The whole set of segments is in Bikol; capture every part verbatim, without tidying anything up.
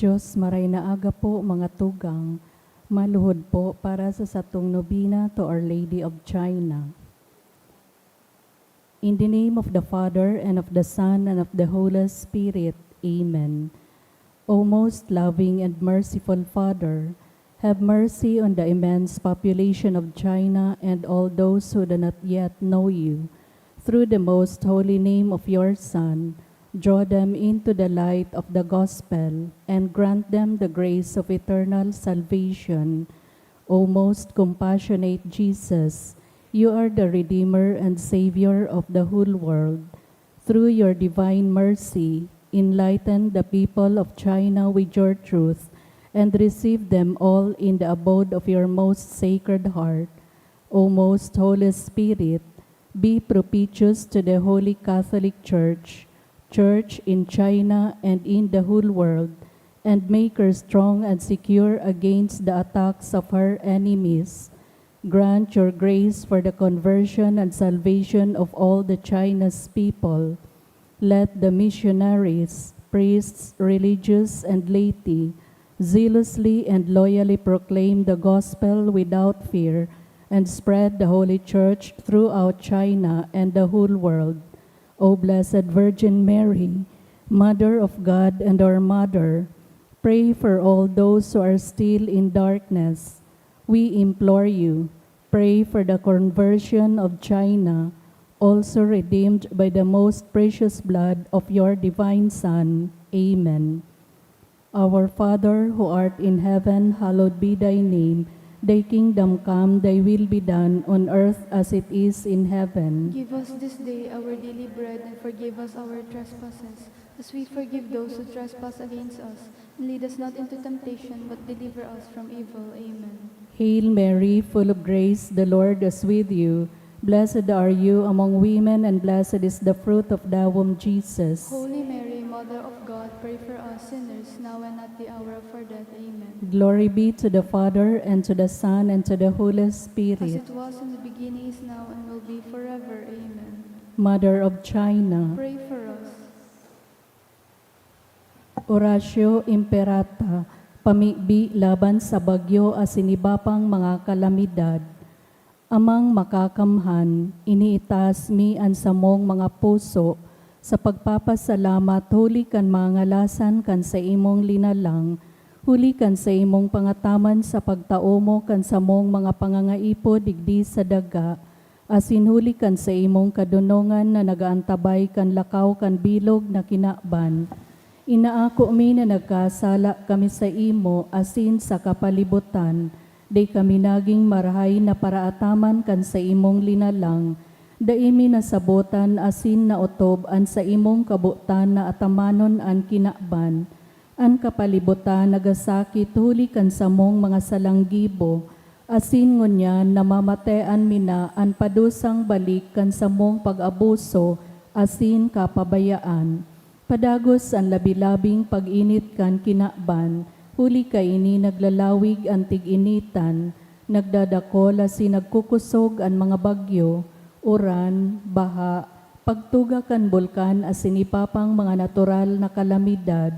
Diyos, maray na aga po, mga tugang. Maluhod po para sa satong nobena to Our Lady of China. In the name of the Father, and of the Son, and of the Holy Spirit. Amen. O most loving and merciful Father, have mercy on the immense population of China and all those who do not yet know you. Through the most holy name of your Son, draw them into the light of the gospel and grant them the grace of eternal salvation. O most compassionate Jesus, you are the Redeemer and Savior of the whole world. Through your divine mercy, enlighten the people of China with your truth and receive them all in the abode of your most sacred heart. O most Holy Spirit, be propitious to the Holy Catholic Church, Church in China and in the whole world, and make her strong and secure against the attacks of her enemies. Grant your grace for the conversion and salvation of all the China's people. Let the missionaries, priests, religious, and laity zealously and loyally proclaim the gospel without fear and spread the Holy Church throughout China and the whole world. O Blessed Virgin Mary, Mother of God and our Mother, pray for all those who are still in darkness. We implore you, pray for the conversion of China, also redeemed by the most precious blood of your divine Son. Amen. Our Father, who art in heaven, hallowed be thy name. Thy kingdom come, thy will be done on earth as it is in heaven. Give us this day our daily bread, and forgive us our trespasses, as we forgive those who trespass against us. And lead us not into temptation, but deliver us from evil. Amen. Hail Mary, full of grace, the Lord is with you. Blessed are you among women, and blessed is the fruit of thy womb, Jesus. Holy Mary, Mother of God, pray for us sinners, now and at the hour of our death. Amen. Glory be to the Father, and to the Son, and to the Holy Spirit. As it was in the beginning, is now, and will be forever. Amen. Mother of China. Pray for us. Oratio Imperata, pamibi laban sa bagyo asin iba pang mga kalamidad. Amang Makakamhan, iniitaas mi an samong mga puso sa pagpapasalamat huli kan mga ngalasan kan saimong linalang, huli kan saimong pangataman sa pagtao mo kan samong mga pangangaipo digdi sa daga, asin huli kan saimong kadonongan na nag-aantabay kan lakaw kan bilog na kinaban. Inaako mi na nagkasala kami saimo asin sa kapalibutan, dai kami nagin marahay na paraataman kan saimong linalang. Dai mi nasabotan asin naotob an saimong kabotan na atamanon an kinaban. An kapalibutan nagasakit huli kan samong mga salang gibo, asin ngunyan namamatean mi na an padusang balik kan samong pag-abuso asin kapabayaan. Padagos an labi-labing pag-init kan kinaban, huli kaini naglalawig an tig-initan, nagdadakol asin nagkukosog an mga bagyo, uran, baha, pagtuga kan bulkan asin iba pang mga natural na kalamidad.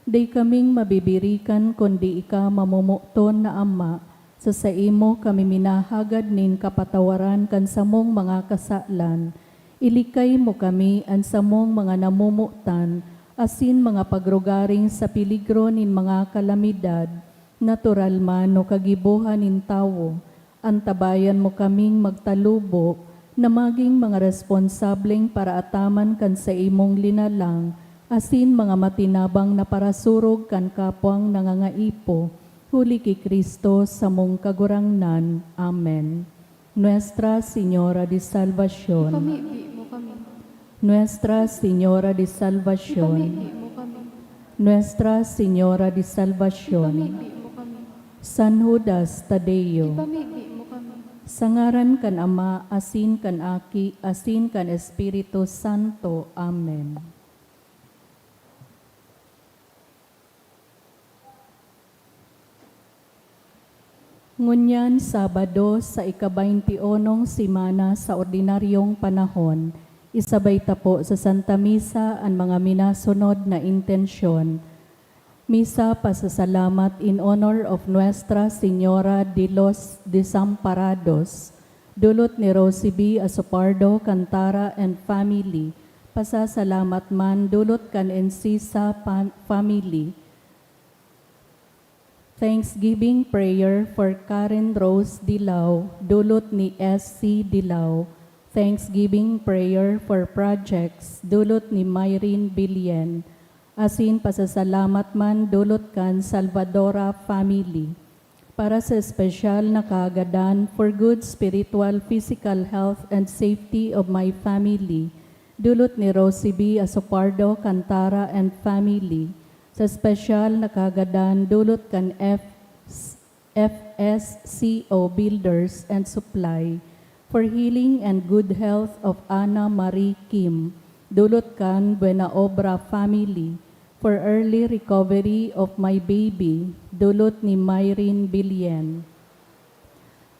Dai kaming mabibirikan kundi ika, mamomoton na Ama. Sa saimo kami minahagad nin kapatawaran kan samong mga kasalan. Ilikay mo kami, an samong mga namomotan, asin mga pagrugaring sa peligro nin mga kalamidad, natural man o kagibohan nin tawo. Antabayan mo kaming magtalubo na magin mga responsableng paraataman kan saimong linalang asin mga matinabang na parasurog kan kapwang nangangaipo, huli ki Cristo samong Kagurangnan. Amen. Nuestra Señora de Salvacion. Ipamibi mo kami. Nuestra Señora de Salvacion. Ipamibi mo kami. Nuestra Señora de Salvacion. Ipamibi mo kami. San Judas Tadeo. Ipamibi mo kami. Sa ngaran kan Ama, asin kan Aki, asin kan Espiritu Santo. Amen. Ngunyan, Sabado, sa ika-baynti-unong semana sa ordinaryong panahon, isabay ta po sa Santa Misa an mga minasunod na intensyon. Misa pasasalamat in honor of Nuestra Señora de los Desamparados, dulot ni Rosie B Asopardo Cantara and family. Pasasalamat man dulot kan Encisa pa-, family. Thanksgiving prayer for Karen Rose Dilao, dulot ni S C Dilao. Thanksgiving prayer for projects, dulot ni Myrin Bilien. Asin pasasalamat man dulot kan Salvadora family. Para sa espesyal na kahagadan for good spiritual, physical health and safety of my family, dulot ni Rosie B Asopardo Cantara and family. Sa espesyal na kahagadan, dulot kan F-, F S C O Builders and Supply, for healing and good health of Ana Marie Kim, dulot kan Buena Obra family, for early recovery of my baby, dulot ni Myrin Bilien.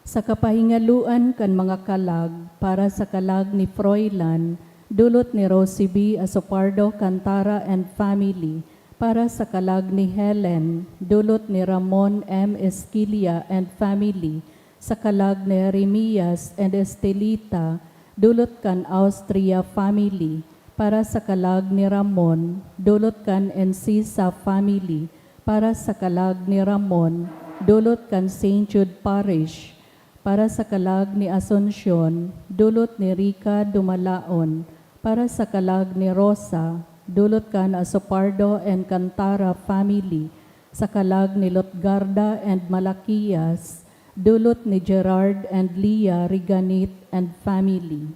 Sa kapahingaloan kan mga kalag, para sa kalag ni Froilan, dulot ni Rosie B Asopardo Cantara and family, para sa kalag ni Helen, dulot ni Ramon M Esquilla and family, sa kalag ni Jeremias and Estelita, dulot kan Austria family, para sa kalag ni Ramon, dulot kan Encisa family, para sa kalag ni Ramon, dulot kan Saint Jude Parish, para sa kalag ni Asuncion, dulot ni Rica Dumalaon, para sa kalag ni Rosa, dulot kan Asopardo and Cantara family, sa kalag ni Lutgarda and Malaquias, dulot ni Gerard and Leah Riganit and family.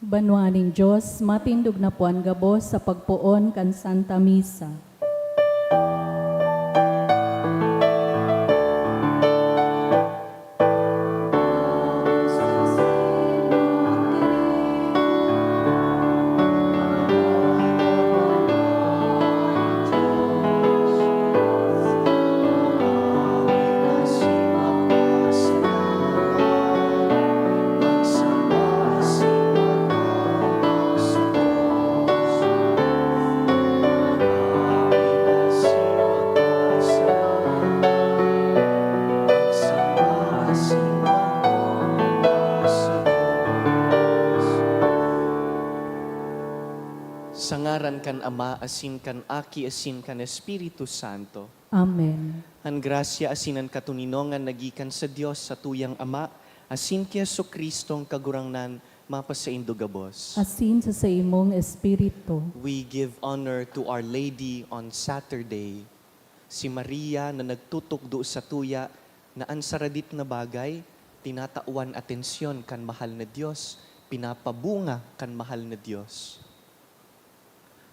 Banwaan nin Dios, matindog na puan gabos sa pagpoon kan Santa Misa. Sa ngaran kan Ama, asin kan Aki, asin kan Espiritu Santo. Amen. An grasya asin an katoninongan na gikan sa Dios, sa tuyang Ama, asin ki Jesu-Cristong Kagurangnan, mapasaindo gabos. Asin sa saimong espiritu. We give honor to Our Lady on Saturday. Si Maria na nagtutukdo satuya na an saradit na bagay, tinatawan atensyon kan mahal na Dios, pinapabunga kan mahal na Dios.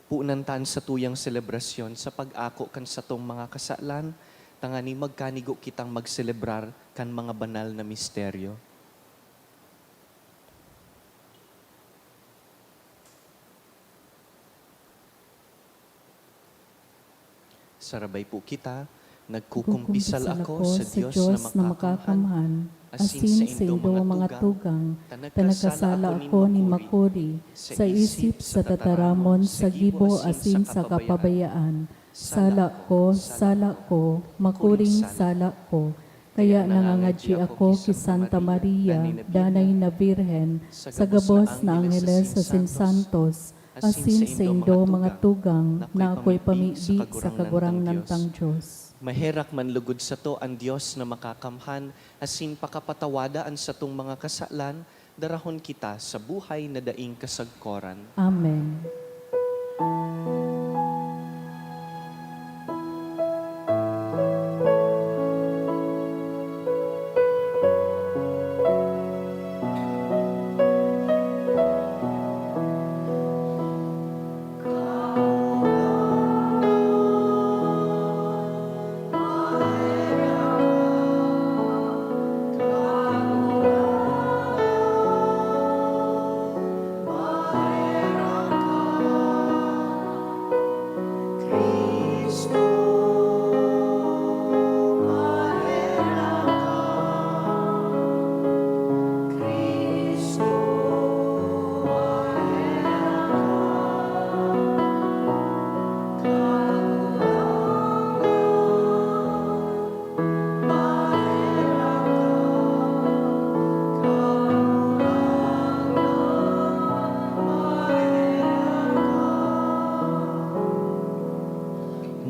Punan ta an satuyang selebrasyon sa pag-ako kan satong mga kasalan, tanganing magkanigo kitang magselebrar kan mga banal na misteryo. Sarabay po kita. Nagkukumpisal ako sa Dios na makakamhan, asin saindo mga tugang, ta nagkasala ako nin makuri sa isip, sa tataramon, sa gibo, asin sa kapabayaan. Sala ko, sala ko, makuring sala ko. Kaya nangangadyi ako ki Santa Maria, Danay na Birhen, sa gabos na angheles asin santos, asin saindo mga tugang, na akoy pamibi sa Kagurangnan tang Dios. Maherak man lugod sato an Dios na makakamhan, asin pakapatawada an satong mga kasalan, darahon kita sa buhay na daing kasagkoran. Amen.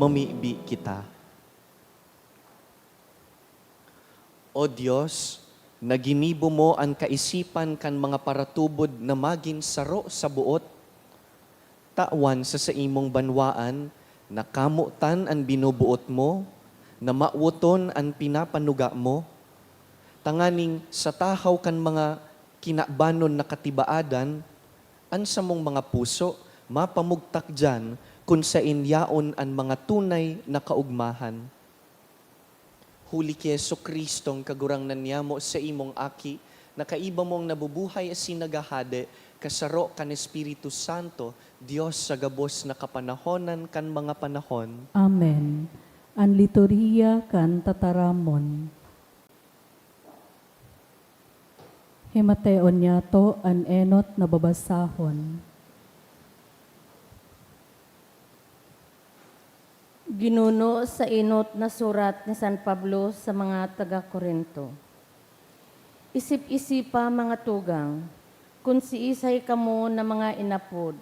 Mamibi kita. O Dios, na ginibo mo an kaisipan kan mga paratubod na magin saro sa boot, tawan sa saimong banwaan na kamotan an binoboot mo, na mawoton an pinapanuga mo, tanganing sa tahaw kan mga kinabanon na katibaadan, an samong mga puso mapamugtak diyan kun saen yaon an mga tunay na kaogmahan. Huli ki Jesu-Cristong Kagurangnan niyamo, saimong Aki, na kaiba mong nabubuhay asin naghahade, kasaro kan Espiritu Santo, Dios sa gabos na kapanahonan kan mga panahon. Amen. An Liturhiya kan Tataramon. Himateon niyato an enot na babasahon. Ginuno sa enot na surat ni San Pablo sa mga taga Corinto. Isip-isipa, mga tugang, kun siisay kamo na mga inapod.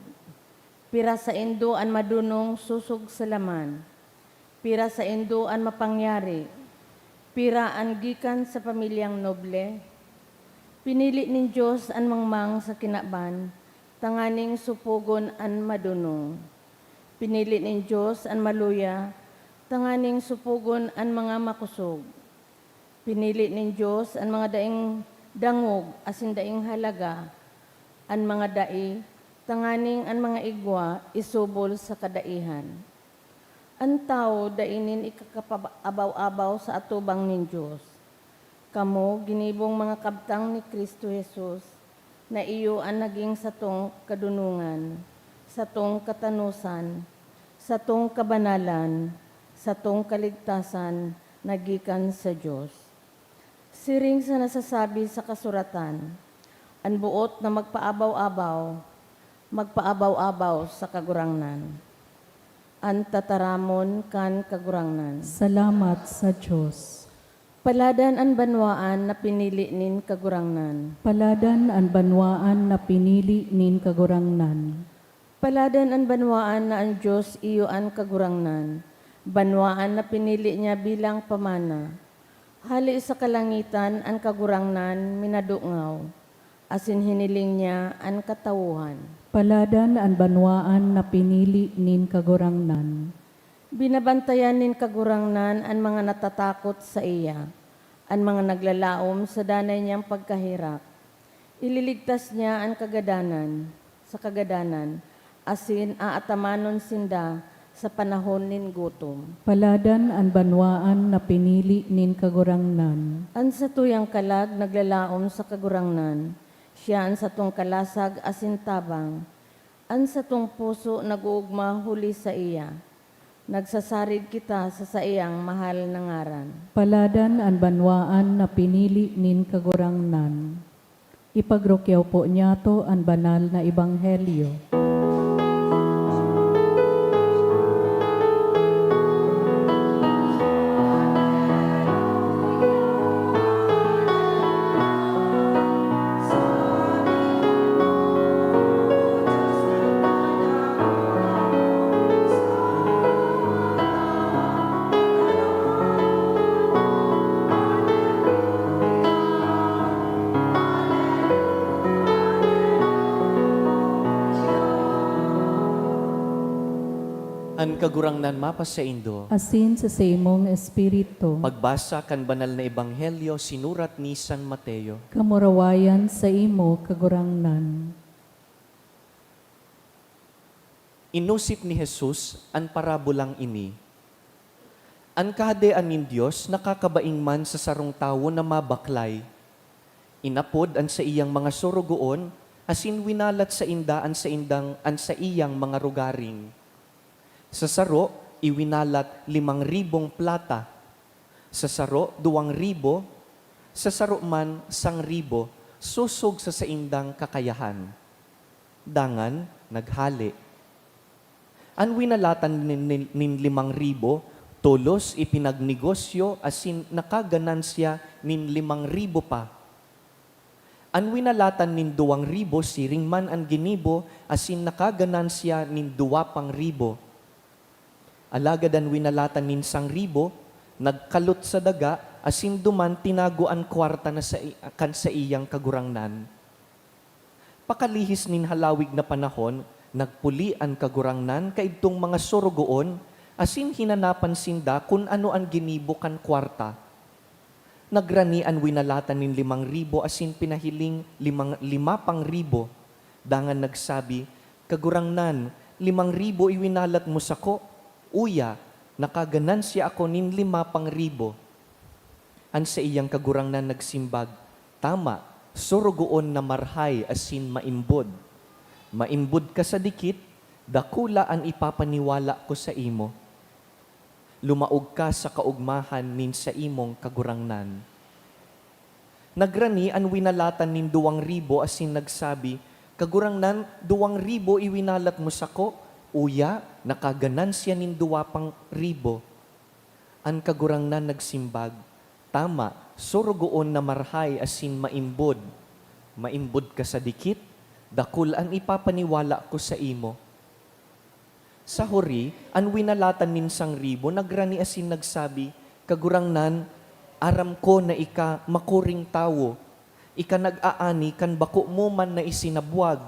Pira saindo an madunong sosog sa laman? Pira saindo an mapangyari? Pira an gikan sa pamilyang noble? Pinili nin Dios an mangmang sa kinaban, tanganing supogon an madunong. Pinili nin Dios an maluya, tanganing supogon an mga makosog. Pinili nin Dios an mga daing dangog asin daing halaga, an mga dai, tanganing an mga igwa isubol sa kadaihan. An tawo dai nin ikakapaabaw-abaw sa atubang nin Dios. Kamo ginibong mga kabtang ni Cristo Jesus, na iyo an naging satong kadunongan, satong katanosan, satong kabanalan, satong kaligtasan na gikan sa Dios. Siring sa nasasabi sa kasuratan, "An boot na magpaabaw-abaw, magpaabaw-abaw sa Kagurangnan." An tataramon kan Kagurangnan. Salamat sa Dios. Paladan an banwaan na pinili nin Kagurangnan. Paladan an banwaan na pinili nin Kagurangnan. Paladan an banwaan na an Dios iyo an Kagurangnan, banwaan na pinili niya bilang pamana. Hale sa kalangitan an Kagurangnan minadungaw, asin hiniling niya an katawohan. Paladan an banwaan na pinili nin Kagurangnan. Binabantayan nin Kagurangnan an mga natatakot saiya, an mga naglalaom sa danay niyang pagkaherak. Ililigtas niya an kagadanan, sa kagadanan, asin aatamanon sinda sa panahon nin gutom. Paladan an banwaan na pinili nin Kagurangnan. An satuyang kalag naglalaom sa Kagurangnan, siya an satong kalasag asin tabang. An satong puso nag-oogma huli saiya. Nagsasarig kita sa saiyang mahal na ngaran. Paladan an banwaan na pinili nin Kagurangnan. Ipagrukyaw po niyato an banal na ebanghelyo. An Kagurangnan mapasaindo. Asin sa saimong espiritu. Pagbasa kan Banal na Ebanghelyo sinurat ni San Mateo. Kamurawayan saimo, Kagurangnan. Inosip ni Jesus an parabolang ini. An Kahadean nin Dios nakakabaing man sa sarong tawo na mabaklay. Inapod an saiyang mga sorogoon asin winalat sainda an saindang, an saiyang mga rogaring. Sa saro, iwinalat limang ribong plata, sa saro, duwang ribo, sa saro man, sang ribo, sosog sa saindang kakayahan. Dangan naghale. An winalatan nin, nin, nin limang ribo, tolos ipinagnegosyo asin nakaganansya nin limang ribo pa. An winalatan nin duwang ribo, siring man an ginibo asin nakaganansya nin duwa pang ribo. Alagad an winalatan nin sangribo nagkalot sa daga asin duman tinago an kwarta na sa, kan saiyang kagurangnan. Pakalihis nin halawig na panahon, nagpuli an kagurangnan kaidtong mga sorogoon asin hinanapan sinda kun ano an ginibo kan kwarta. Nagrani an winalatan nin limang ribo asin pinahiling limang, lima pang ribo. Dangan nagsabi, "Kagurangnan, limang ribo iwinalat mo sako. Uya, nakaganansya ako nin lima pang ribo." An saiyang kagurangnan nagsimbag, "Tama, sorogoon na marhay asin maimbod. Maimbod ka sa dikit, dakula an ipapaniwala ko saimo. Lumaog ka sa kaogmahan nin saimong kagurangnan." Nagrani an winalatan nin duwang ribo asin nagsabi, "Kagurangnan, duwang ribo iwinalat mo sako, uya, nakaganansya nin duwa pang ribo." An kagurangnan nagsimbag, "Tama, sorogoon na marhay asin maimbod. Maimbod ka sa dikit, dakul an ipapaniwala ko saimo." Sa huri, an winalatan nin sangribo nagrani asin nagsabi, "Kagurangnan, aram ko na ika makuring tawo. Ika nag-aani kan bako mo man na isinabwag,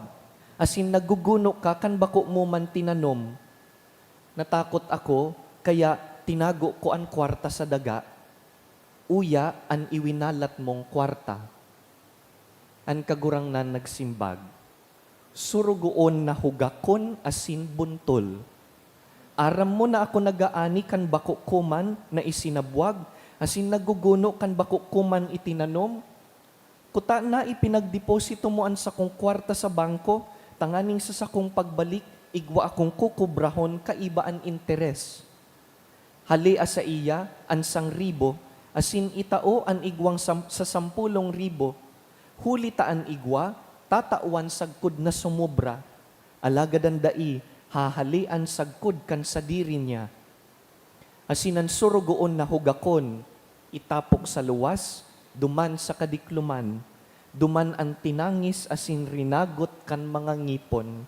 asin nagguguno ka kan bako mo man tinanom. Natakot ako, kaya tinago ko an kwarta sa daga. Uya an iwinalat mong kwarta." An kagurangnan nagsimbag, "Sorogoon na hugakon asin buntol. Aram mo na ako nag-aani kan bako ko man na isinabwag, asin nagguguno kan bako ko man itinanom. Kuta na ipinagdeposito mo an sakong kwarta sa bangko, tanganing sa sakong pagbalik, igwa akong kukubrahon kaiba an interes." Halea saiya an sangribo, asin itao an igwang sam-, sa sampolong ribo. Huli ta an igwa, tatawan sagkod na sumobra, alagad an dai, hahalean sagkod kan sadiri niya. Asin an sorogoon na hugakon, itapok sa luwas, duman sa kadikloman, duman an tinangis asin rinagot kan mga ngipon.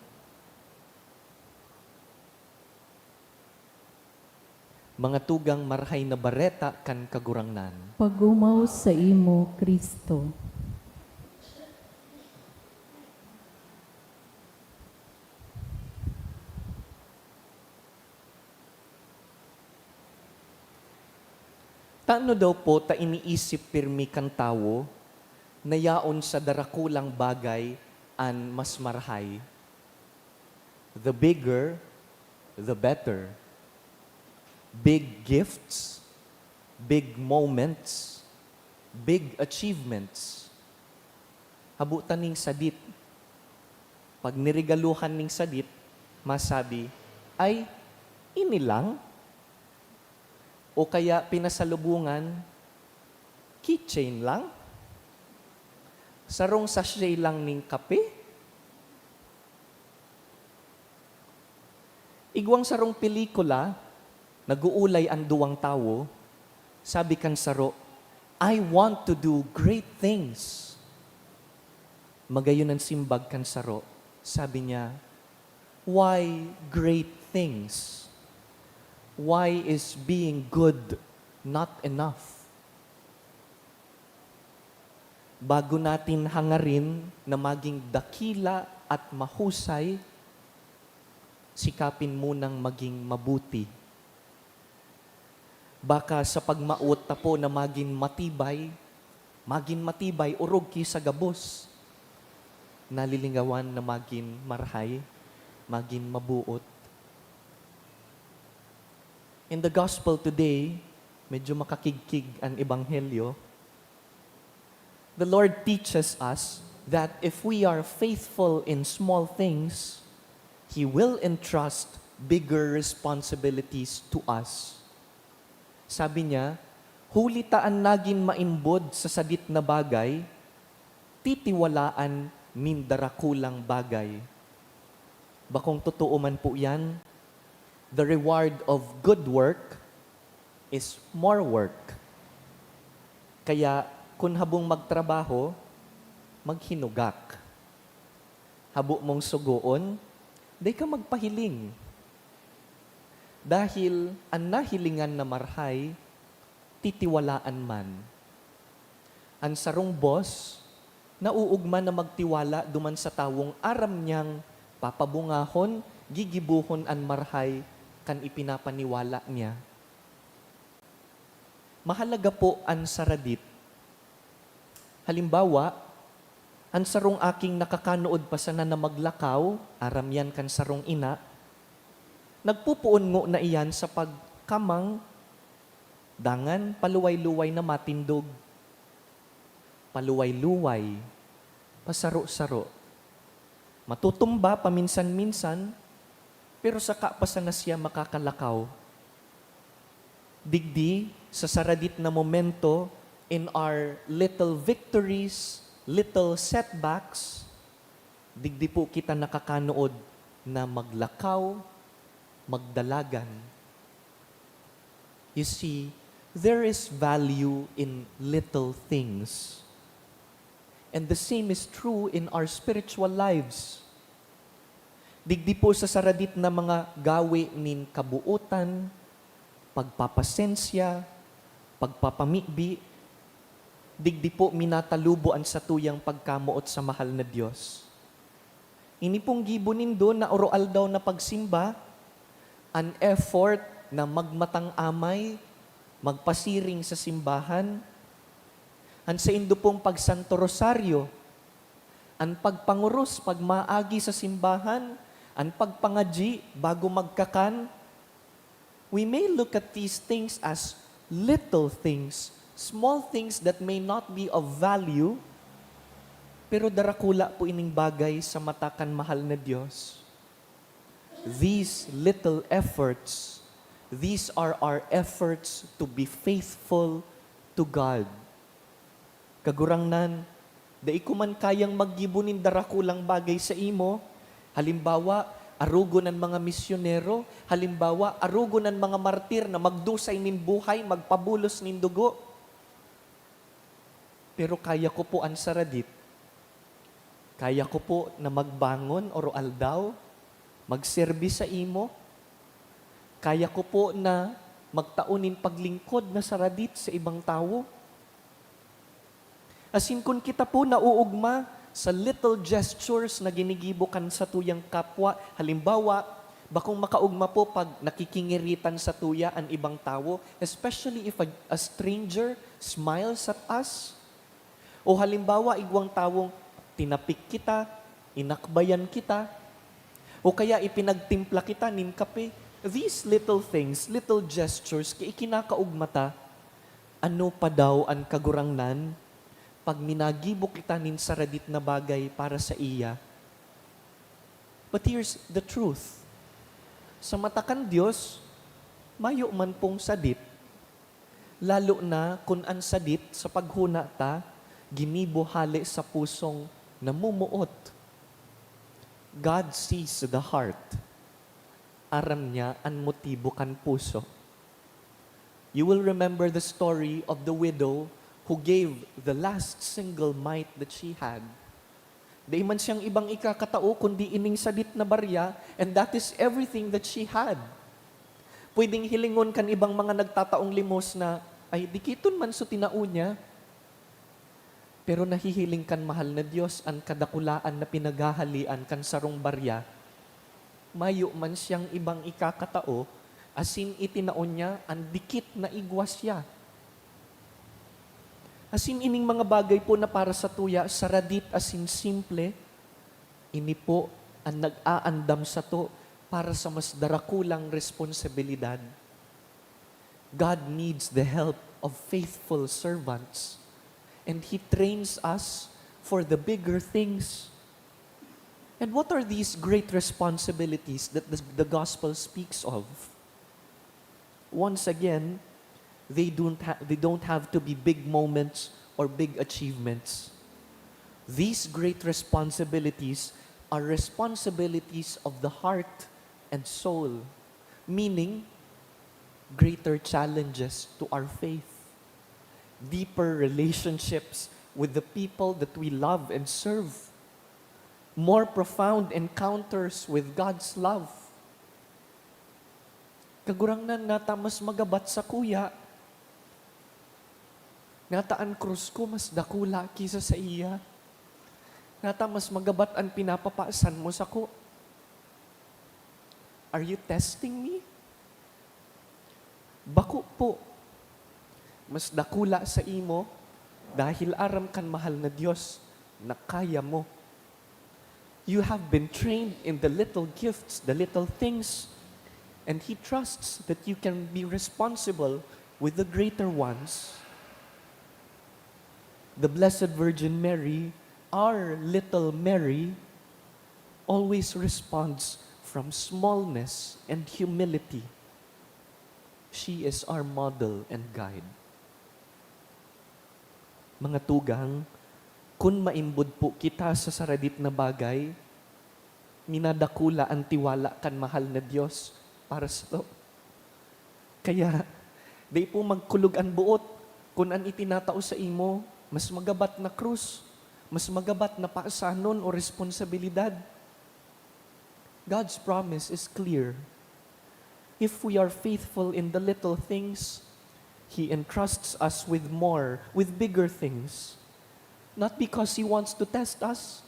Mga tugang, Marahay na Bareta kan Kagurangnan. Pagumaw saimo, Cristo. Tano daw po ta iniisip pirmi kan tawo na yaon sa darakulang bagay an mas marahay? The bigger, the better. Big gifts, big moments, big achievements. Habo ta nin sadit. Pag niregaluhan nin sadit, masabi, "Ay, ini lang?" O kaya pinasalubungan, "Keychain lang? Sarong sachet lang nin kape?" Igwang sarong pelikula, nag-uulay an duwang tawo. Sabi kan saro, "I want to do great things." Magayon an simbag kan saro. Sabi niya, "Why great things? Why is being good not enough?" Bago natin hangarin na maging dakila at mahusay, sikapin munang maging mabuti. Baka sa pagmaot ta po na magin matibay, magin matibay orog ki sa gabos, nalingawan na magin marahay, magin mabuot. In the gospel today, medyo makakigkig an ebanghelyo. The Lord teaches us that if we are faithful in small things, He will entrust bigger responsibilities to us. Sabi niya, "Huli ta an nagin maimbod sa sadit na bagay, titiwalaan nin darakulang bagay." Bakong totoo man po yan. The reward of good work is more work. Kaya, kun habong magtrabaho, maghinugak. Habo mong sugoon, dai ka magpahiling. Dahil an nahilingan na marhay, titiwalaan man. An sarong boss, nauugma na magtiwala duman sa tawong aram niyang papabungahon, gigibohon an marhay kan ipinapaniwala niya. Mahalaga po an saradit. Halimbawa, an sarong aking nakakanood pa sana na maglakaw, aram yan kan sarong ina, nagpupoon ngona iyan sa pagkamang, dangan paluway-luway na matindog. Paluway-luway, pasaro-saro. Matutumba paminsan-minsan, pero saka pa sana siya makakalakaw. Digdi, sa saradit na momento, in our little victories, little setbacks, digdi po kita nakakanood na maglakaw, magdalagan. You see, there is value in little things. And the same is true in our spiritual lives. Digdi po sa saradit na mga gawe nin kabuotan, pagpapasensya, pagpapamibi, digdi po minatalubo an satuyang pagkamoot sa mahal na Dios. Ini pong gibo nindo na oroaldaw na pagsimba, an effort na magmatang-amay, magpasiring sa simbahan, an saindo pong pagsanto rosaryo, an pagpangoros pagmaagi sa simbahan, an pagpangadyi bago magkakan. We may look at these things as little things, small things that may not be of value, pero darakula po ining bagay sa mata kan mahal na Dios. These little efforts, these are our efforts to be faithful to God. Kagurangnan, dai ko man kayang maggibo nin darakulang bagay saimo. Halimbawa, arogon an mga misyonero. Halimbawa, arogon an mga martir na magdusay nin buhay, magpabulos nin dugo. Pero kaya ko po an saradit. Kaya ko po na magbangon oroaldaw, magserbi saimo. Kaya ko po na magtao nin paglingkod na saradit sa ibang tawo. Asin kun kita po nauugma sa little gestures na ginigibo kan satuyang kapwa, halimbawa, bakong makaugma po pag nakikingiritan satuya an ibang tawo, especially if a, a stranger smiles at us. O halimbawa, igwang tawong tinapik kita, inakbayan kita, o kaya ipinagtimpla kita nin kape. These little things, little gestures, ki-, ikinakaugma ta. Ano pa daw an Kagurangnan pag minagibo kita nin saradit na bagay para saiya? But here's the truth. Sa mata kan Dios, mayo man pong sadit, lalo na kun an sadit sa paghona ta ginibo hale sa pusong namomoot. God sees the heart. Aram niya an motibo kan puso. You will remember the story of the widow who gave the last single mite that she had. Dai man siyang ibang ikakatao kundi ining sadit na barya, and that is everything that she had. Pwedeng hilingon kan ibang mga nagtataong limos na, "Ay, dikiton man so tinao niya." Pero nahihiling kan mahal na Dios an kadakulaan na pinaghahalean kan sarong barya. Mayo man siyang ibang ikakatao, asin itinao niya an dikit na igwa siya. Asin ining mga bagay po na para satuya, saradit asin simple, ini po an nag-aandam sato para sa mas darakulang responsibilidad. God needs the help of faithful servants, and He trains us for the bigger things. And what are these great responsibilities that the, the gospel speaks of? Once again, they don't ha-, they don't have to be big moments or big achievements. These great responsibilities are responsibilities of the heart and soul, meaning greater challenges to our faith, deeper relationships with the people that we love and serve, more profound encounters with God's love. Kagurangnan, nata mas magabat sakuya. Nata an krus ko mas dakula ki sa saiya. Nata mas magabat an pinapapasan mo sako. Are you testing me? Bako po. Mas dakula saimo, dahil aram kan mahal na Dios na kaya mo. You have been trained in the little gifts, the little things, and He trusts that you can be responsible with the greater ones. The Blessed Virgin Mary, our little Mary, always responds from smallness and humility. She is our model and guide. Mga tugang, kun maimbod po kita sa saradit na bagay, minadakula an tiwala kan mahal na Dios para sato. Kaya, dai po magkulog an boot kun an itinatao saimo mas magabat na krus, mas magabat na paasanon o responsabilidad. God's promise is clear. If we are faithful in the little things, He entrusts us with more, with bigger things. Not because He wants to test us,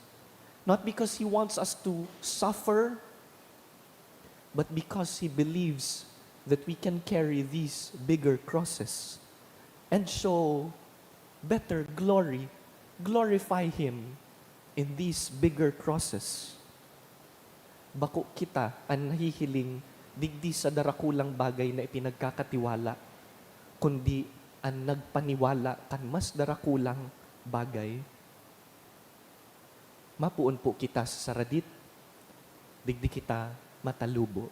not because He wants us to suffer, but because He believes that we can carry these bigger crosses and show better glory, glorify Him in these bigger crosses. Bako kita an nahihiling digdi sa darakulang bagay na ipinagkakatiwala, kundi an nagpaniwala kan mas darakulang bagay. Mapoon po kita sa saradit, digdi kita matalubo.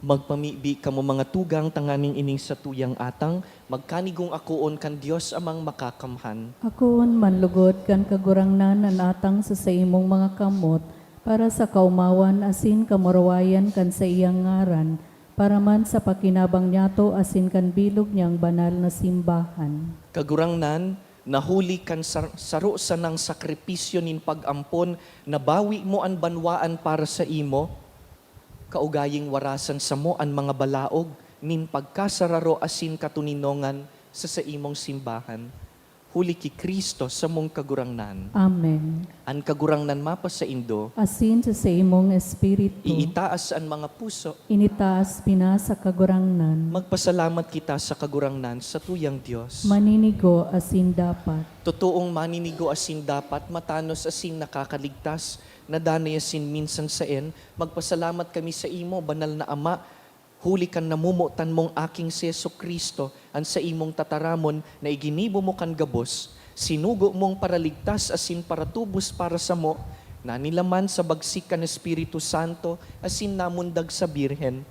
Magpamibi kamo, mga tugang, tanganing ining satuyang atang magkanigong akoon kan Dios Amang Makakamhan. Akoon man lugod kan Kagurangnan an atang sa saimong mga kamot, para sa kaomawan asin kamurawayan kan saiyang ngaran, para man sa pakinabang niyato asin kan bilog niyang banal na simbahan. Kagurangnan, na huli kan sar-, saro sanang sakripisyo nin pag-ampon, nabawi mo an banwaan para saimo, kaugaying warasan samo an mga balaog nin pagkasararo asin katoninongan sa saimong simbahan, huli ki Cristo, samong Kagurangnan. Amen. An Kagurangnan mapasaindo. Asin sa saimong espiritu. Iitaas an mga puso. Initaas pina sa Kagurangnan. Magpasalamat kita sa Kagurangnan, satuyang Dios. Maninigo asin dapat. Totoong maninigo asin dapat, matanos asin nakakaligtas, na danay asin minsan saen, magpasalamat kami saimo, Banal na Ama, huli kan namomotan mong Aking si Jesu-Cristo, an saimong tataramon na iginibo mo kan gabos, sinugo mong paraligtas asin paratubos para samo, nanilaman sa bagsik kan Espiritu Santo asin namundag sa Birhen.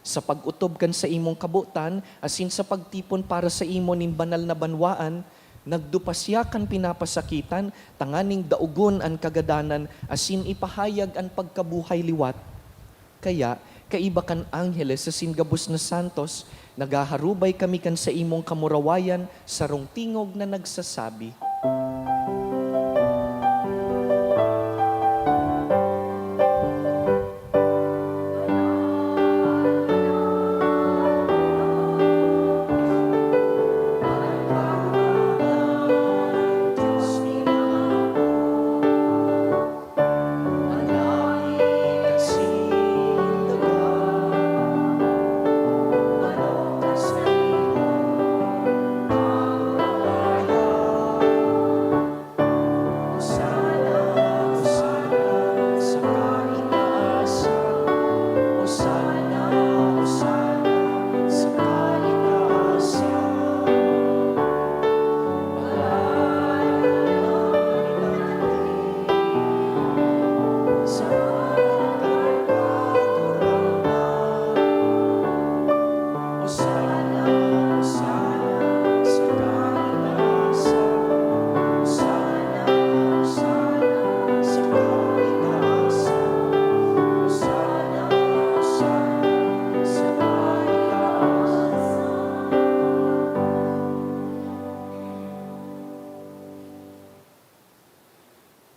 Sa pag-otob kan saimong kabotan asin sa pagtipon para saimo nin banal na banwaan, nagdupa siya kan pinapasakitan tanganing daogon an kagadanan asin ipahayag an pagkabuhay liwat. Kaya, Kaiba kan angheles asin gabos na santos, naghaharubay kami kan saimong kamurawayan, sarong tingog na nagsasabi,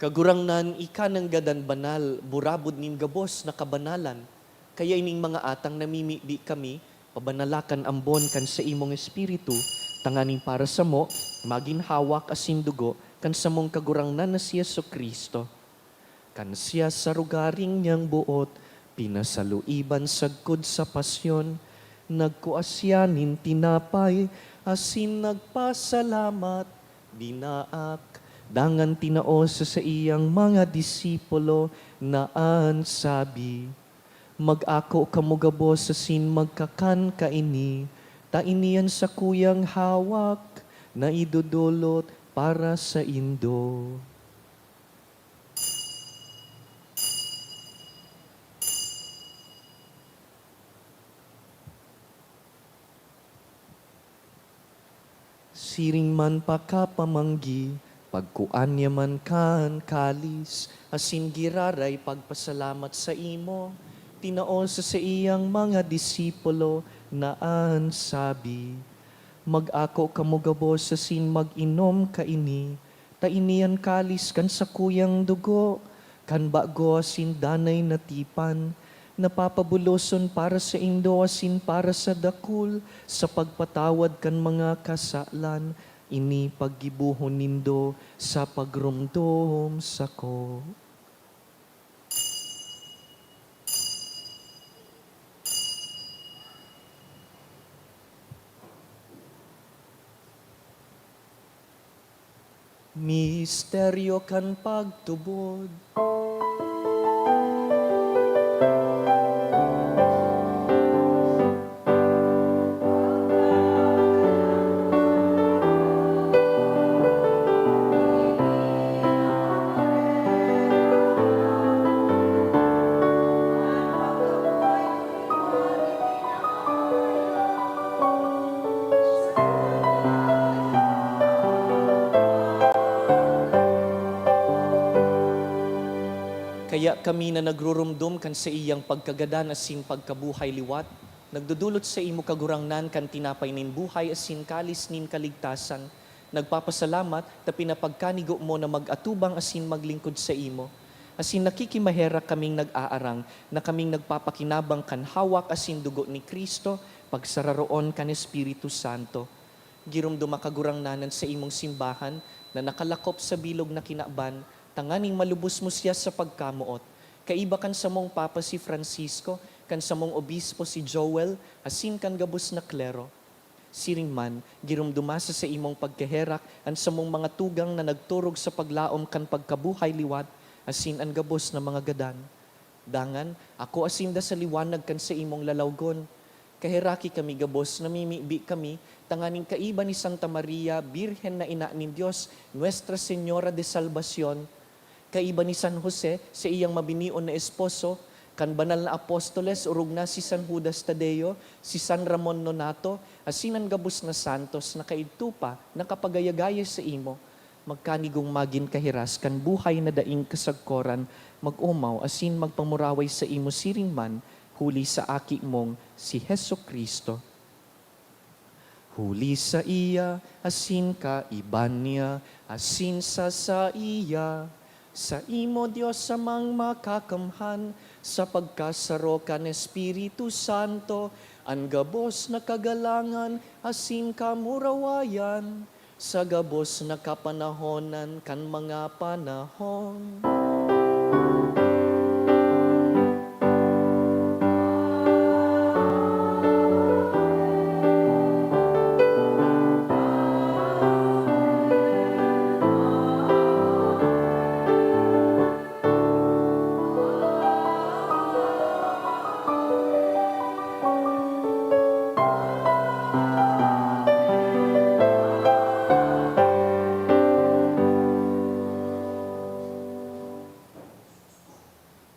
Kagurangnan, ika nanggadan banal, burabod nin gabos na kabanalan. Kaya ining mga atang namimibi kami, pabanala kan ambon kan saimong Espiritu, tanganing para samo, magin hawak asin dugo kan samong Kagurangnan na si Jesu-Cristo. Kan siya sa rugaring niyang boot pinasaluiban sagkod sa pasyon, nagkua siya nin tinapay asin nagpasalamat, dinaak, dangan tinao sa saiyang mga disipulo na an sabi, "Mag-ako kamo gabos asin magkakan kaini, ta ini an sakuyang hawak na idodolot para saindo." Siring man pakapamanggi, pagkua niya man kan kalis, asin giraray pagpasalamat saimo, tinao sa saiyang mga disipulo na an sabi, "Mag-ako kamo gabos asin mag-inom kaini, ta ini an kalis kan sakuyang dugo, kan bago asin danay na tipan, na papabuloson para saindo asin para sa dakul sa pagpatawad kan mga kasalan. Ini paggibohon nindo sa pagromdom sako." Misteryo kan pagtubod. Kaya kami na nagruromdom kan saiyang pagkagadan asin pagkabuhay liwat, nagdodolot saimo, Kagurangnan, kan tinapay nin buhay asin kalis nin kaligtasan, nagpapasalamat ta pinapagkanigo mo na mag-atubang asin maglingkod saimo. Asin nakikimaherak kaming nag-aarang na kaming nagpapakinabang kan hawak asin dugo ni Cristo, pagsararoon kan Espiritu Santo. Giromdoma, Kagurangnan, an saimong simbahan na nakalakop sa bilog na kinaban, tanganing malubos mo siya sa pagkamoot, kaiba kan samong Papa si Francisco, kan samong Obispo si Joel, asin kan gabos na klero. Siring man, giromdoma sa saimong pagkaherak an samong mga tugang na nagturog sa paglaom kan pagkabuhay liwat, asin an gabos na mga gadan. Dangan, akoa sinda sa liwanag kan saimong lalawgon. Kaheraki kami gabos, namimibi kami, tanganing kaiba ni Santa Maria, Birhen na Ina nin Dios, Nuestra Señora de Salvacion, kaiba ni San Jose, saiyang mabinion na esposo, kan banal na apostoles, orog na si San Judas Tadeo, si San Ramon Nonato, asin an gabos na santos na kaidto pa nakapagayagaya saimo, magkanigong magin kahiras kan buhay na daing kasagkoran, mag-omaw asin magpamuraway saimo siring man, huli sa Aki mong si Jesu-Cristo. Huli saiya, asin kaiba niya, asin sa saiya, saimo, Dios Amang Makakamhan, sa pagkasaro kan Espiritu Santo, an gabos na kagalangan asin kamurawayan, sa gabos na kapanahonan kan mga panahon.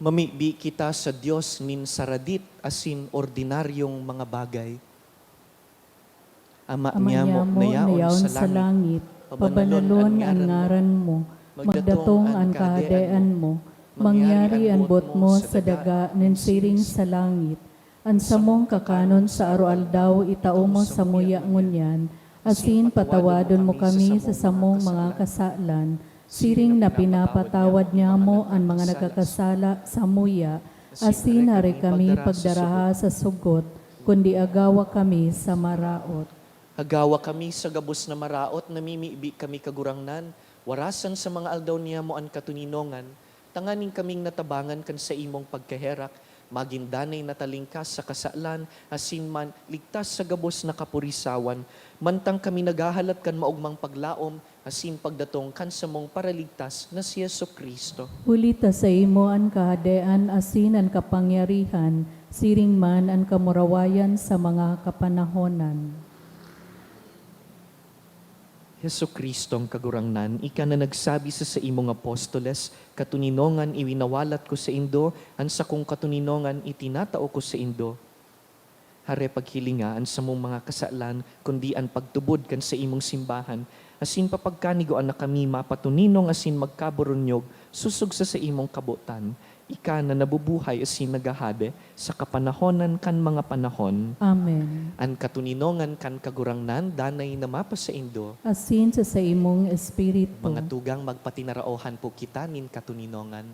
Mamibi kita sa Dios nin saradit asin ordinaryong mga bagay. Ama Ama niamo niamo na na yaon yaon sa sa langit, langit, pabanalon pabanalon an an ngaran ngaran mo, mo, magdatong magdatong an an kahadean kahadean mo, mo, mangyari mangyari an an buot buot mo mo sa sa daga daga nin nin siring siring sa sa langit. An samong kakanon sa aroaldaw itao mo samuya ngunyan, asin patawadon mo kami sa samong mga kasalan, siring na pinapatawad niamo an mga nagkakasala samuya, asin hari kami pagdaraha sa sugot, kundi agawa kami sa maraot. Agawa kami sa gabos na maraot, namimibi kami, Kagurangnan, warasan sa mga aldaw niyamo an katoninongan, tanganing kaming natabangan kan saimong pagkaherak, magin danay na talingkas sa kasalan, asin man ligtas sa gabos na kapurisawan, mantang kami naghahalat kan maogmang paglaom, asin pagdatong kan samong Paraligtas na si Jesu-Cristo. Huli ta saimo an kahadean asin an kapangyarihan, siring man an kamurawayan sa mga kapanahonan. Jesu-Cristong Kagurangnan, ika na nagsabi sa saimong apostoles, "Katoninongan iwinawalat ko saindo, an sakong katoninongan itinatao ko saindo." Hare paghilinga an samong mga kasalan, kundi an pagtubod kan saimong simbahan, asin papagkanigoan na kami mapatoninong asin magkaburunyog sosog sa saimong kabotan, ika na nabubuhay asin naghahade sa kapanahonan kan mga panahon. Amen. An katoninongan kan Kagurangnan danay na mapasaindo. Asin sa saimong espiritu. Mga tugang, magpatinaraohan po kita nin katoninongan.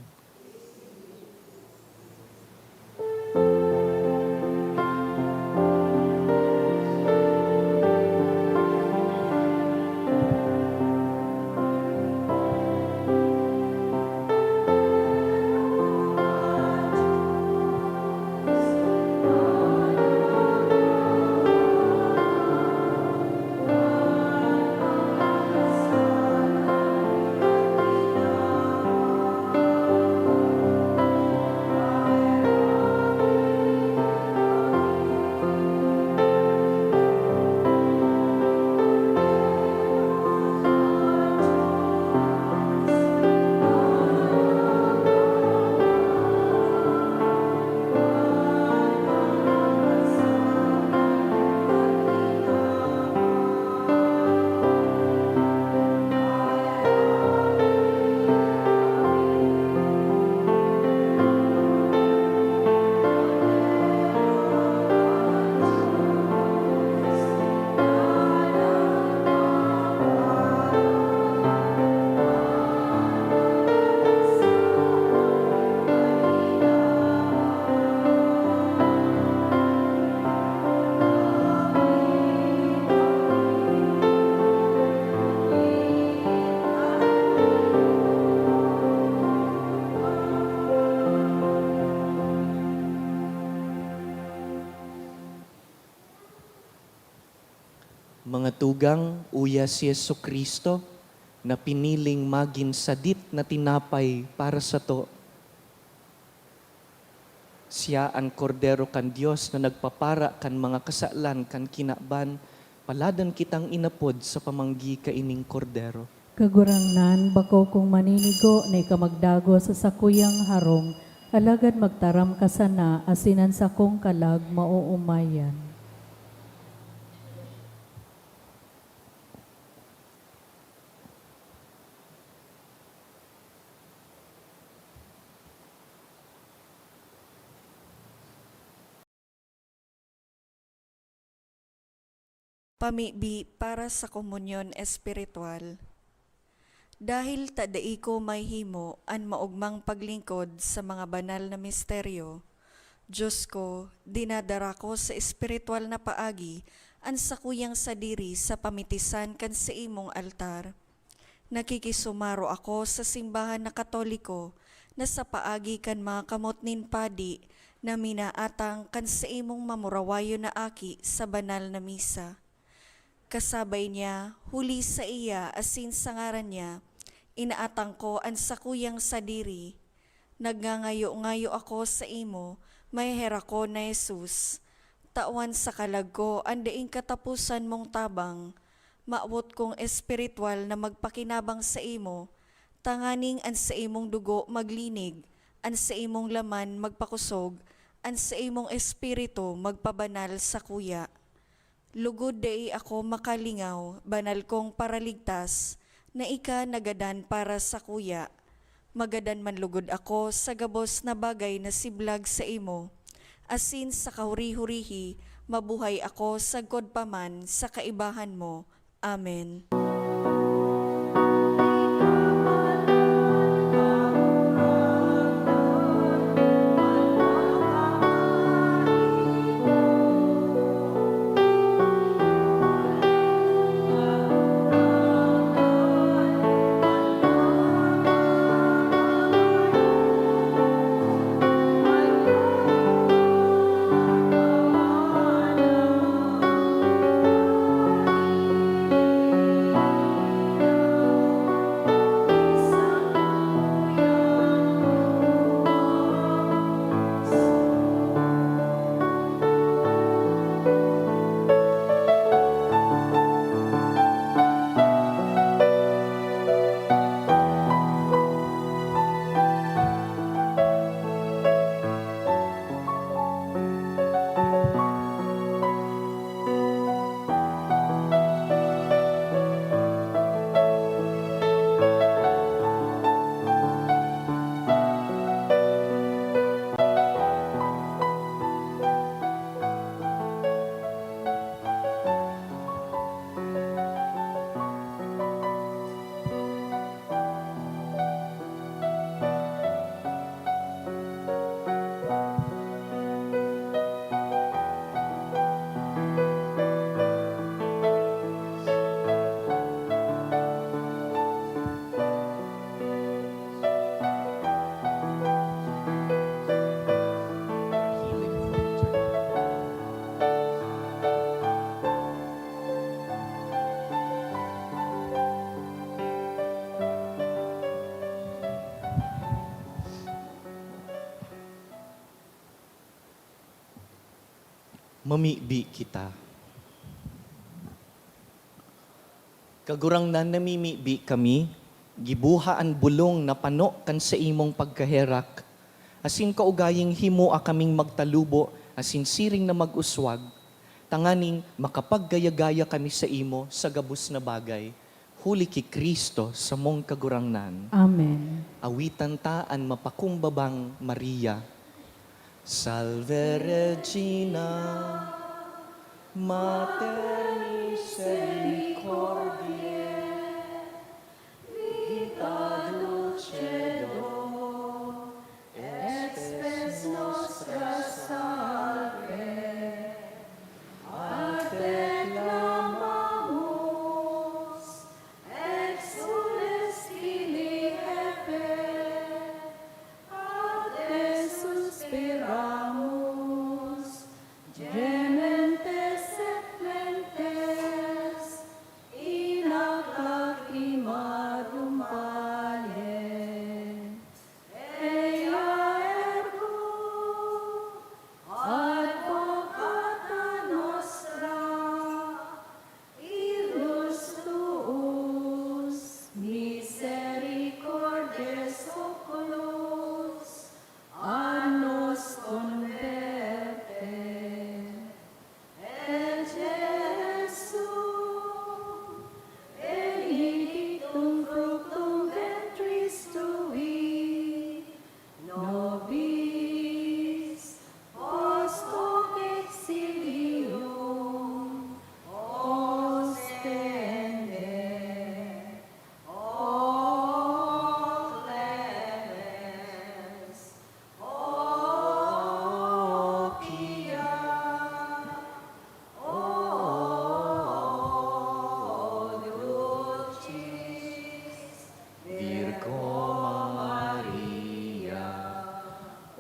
Mga tugang, uya si Jesu-Cristo na piniling magin sadit na tinapay para sato. Siya an Kordero kan Dios na nagpapara kan mga kasalan kan kinaban. Paladan kitang inapod sa pamanggi kaining Kordero. Kagurangnan, bako kong maninigo na ika magdagos sa sakuyang harong, alagad magtaram ka sana asin an sakong kalag maoomayan. Pamibi para sa komunyon espiritual. Dahil ta dai ko mahihimo an maogmang paglingkod sa mga banal na misteryo, Diyos ko, dinadara ko sa espiritual na paagi an sakuyang sadiri sa pamitisan kan saimong altar. Nakikisumaro ako sa simbahan na Katoliko na sa paagi kan mga kamot nin padi na minaatang kan saimong mamurawayon na aki sa banal na misa. Kasabay niya, huli sa iya asin sa ngaran niya, inaatang ko an sakuyang sadiri. Nagngangayo-ngayo ako saimo, maheherak ko na Jesus. Tawan sa kalag ko an daing kataposan mong tabang. Mawot kong espiritual na magpakinabang saimo, tanganing an saimong dugo maglinig, an saimong laman magpakosog, an saimong espiritu magpabanal sakuya. Lugod dai ako makalingaw, banal kong Paraligtas, na ika nagadan para sakuya. Magadan man lugod ako sa gabos na bagay na siblag saimo, asin sa kahuri-hurihi mabuhay ako sagkod pa man sa kaibahan mo. Amen. Mamibi kita. Kagurangnan, namimibi kami, gibuha an bolong na pano kan saimong pagkaherak, asin kaugaying himoa kaming magtalubo asin siring na mag-uswag, tanganing makapaggaya-gaya kami saimo sa gabos na bagay, huli ki Cristo, samong Kagurangnan. Amen. Awitan ta an mapakumbabang Maria. Salve Regina, Mater misericordiae, vita dulcedo, et spes nostra salve. Ad te clamamus, exsules Filii Hevae, ad te suspiramus, gementes et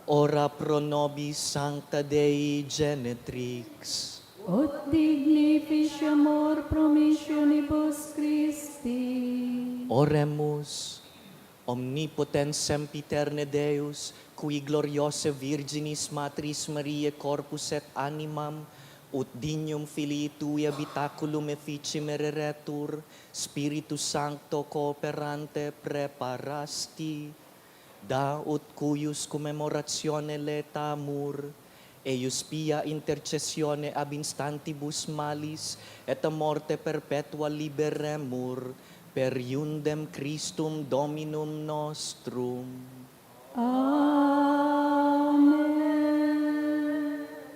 Ora pro nobis Sancta Dei Genetrix. Ut dignificiamur promissionibus Christi. Oremus. Omnipotens sempiterne Deus, qui gloriose Virginis Matris Mariae corpus et animam, ut dignum Filii Tui habitaculum efficiem ereretur, Spiritu Sancto cooperante preparasti, da ut cuius commemoratione laetamur, eius pia intercessione ab instantibus malis et a morte perpetua liberemur, per iundem Christum Dominum nostrum. Amen.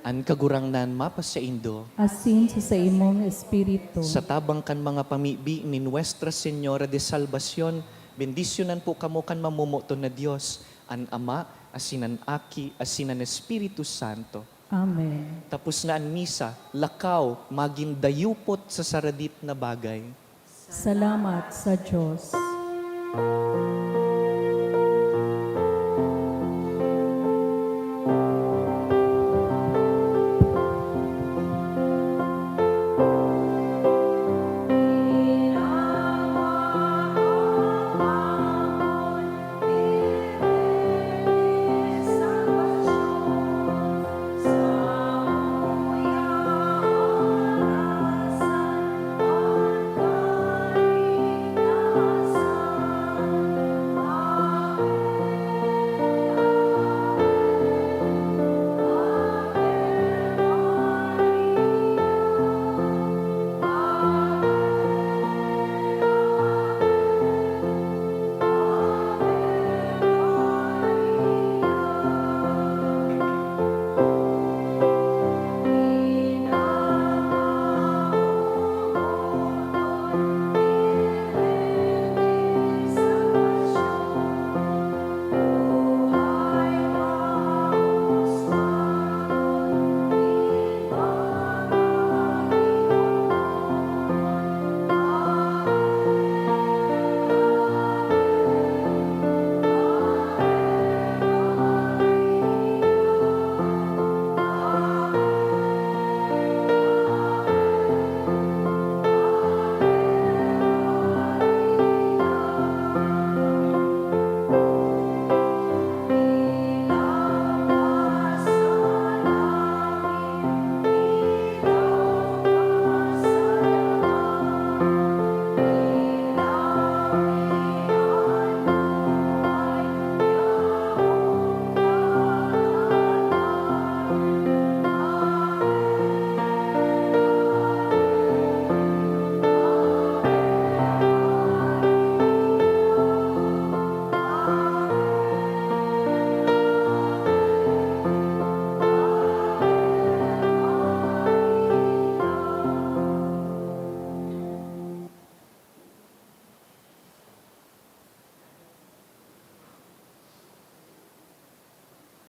An Kagurangnan mapasaindo. Asin sa saimong espiritu. Sa tabang kan mga pamibi ni Nuestra Señora de Salvacion, bendisyonan po kamo kan mamomoton na Dios, an Ama, asin an Aki, asin an Espiritu Santo. Amen. Tapos na an misa, lakaw, magin dayupot sa saradit na bagay. Salamat sa Diyos.